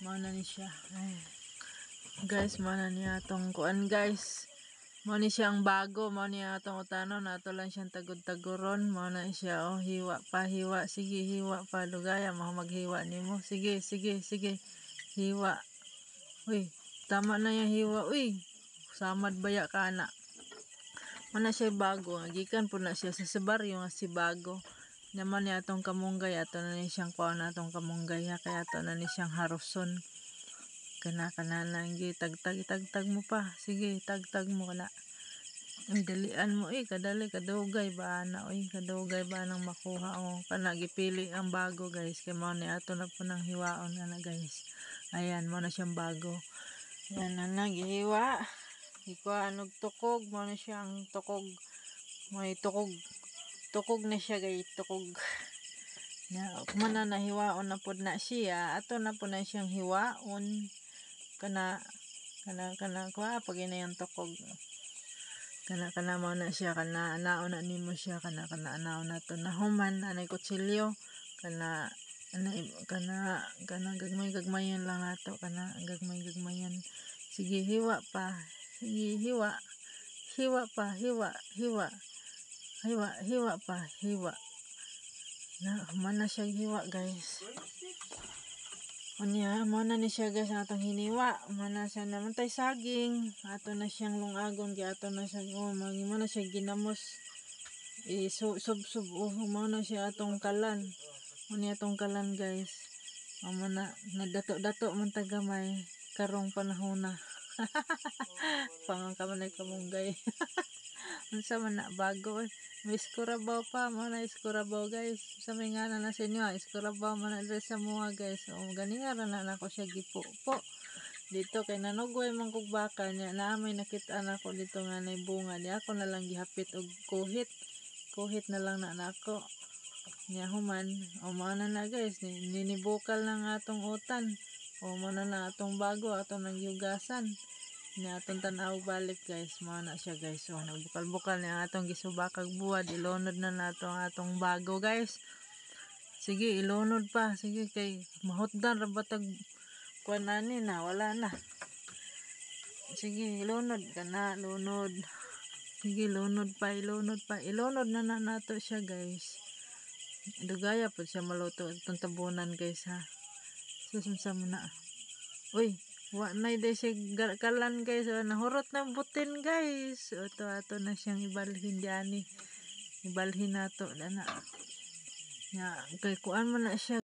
Mao na ni siya. Ay. Guys, mao na niya atong kuan, guys. Mao ni siya ang bago, mao niya atong utanon, ato lang siyang tagod-tagoron, mao na siya oh, hiwa pa, hiwa, sige, hiwa pa, lugaya mao maghiwa nimo. Sige, sige, sige. Hiwa. Uy, tama na yung hiwa. Uy, samad baya ka na. Mao na siya bago, gikan po na siya sa baryo nga si bago. Naman niya atong kamunggay, ato na ni siyang kuan atong kamunggay ha, kaya ato na ni siyang haruson. Kana kana na tagtag, tagtag mo pa. Sige, tagtag mo kana. Ay, dalian mo eh, kadali kadugay ba na oy, kadugay ba nang makuha oh. Kana gipili ang bago, guys, kay mao ni ato na po nang hiwaon ana, guys. Ayan, mao na siyang bago. Ayan na na gihiwa. Gikuha og tukog, mao na siyang tukog. May tukog. Tukog na siya, guys, tukog. Na man na nahiwaon na pod na siya, ato na po na siyang hiwaon. Kana kana kana kuha pag ina yung tukog. Kana kana mao na siya, kana anaon na nimo siya, kana kana anaon na to nahuman anay kutsilyo, kana ana kana kana gagmay gagmayan lang nato, kana gagmay gagmayan. Sige, hiwa pa, sige, hiwa, hiwa pa, hiwa, hiwa, hiwa, hiwa pa, hiwa na human na siya hiwa, guys. Unya, mao na ni siya, guys, ang atong hiniwa. Mao na siya naman tay saging. Ato na siyang lungagon kay ato na siya oh, mo na siya ginamos. I sub sub sub oh, mao na siya atong kalan. Mao ni atong kalan, guys. Mao na nadato-dato man ta gamay karong panahona. Pangang ka man ay kamunggay. Unsa man na bago eh. May iskurabaw pa, mo na iskurabaw, guys. Sa may nga na sa inyo, iskurabaw man na diri sa mua, guys. O ganiha ra na nako siya gipo-po. Dito kay nanugway man kog baka niya, naa may nakita nako dito nga nay bunga. Di ako na lang gihapit og kuhit. Kuhit na lang na nako. Nya human, o mao na na, guys, ninibukal na nga atong utan. O mao na na atong bago, atong nang gihugasan. Nya atong tan-aw balik, guys, mao na siya, guys. So nagbukal-bukal ni ang atong gisubakag buwad, ilunod na nato ang atong bago, guys. Sige, ilunod pa. Sige kay mahutdan ra batag kuan ani na wala na. Sige, ilunod kana, lunod. Sige, lunod pa, ilunod pa. Ilunod na na nato siya, guys. Dugaya po siya maluto itong tabunan, guys, ha. Susunsa mo na. Uy, wa na day siya kalan, guys. O, nahurot na butin, guys. O, to ato na siyang ibalhin diani. Ibalhin nato dana. Ya, kay kuan man na siya.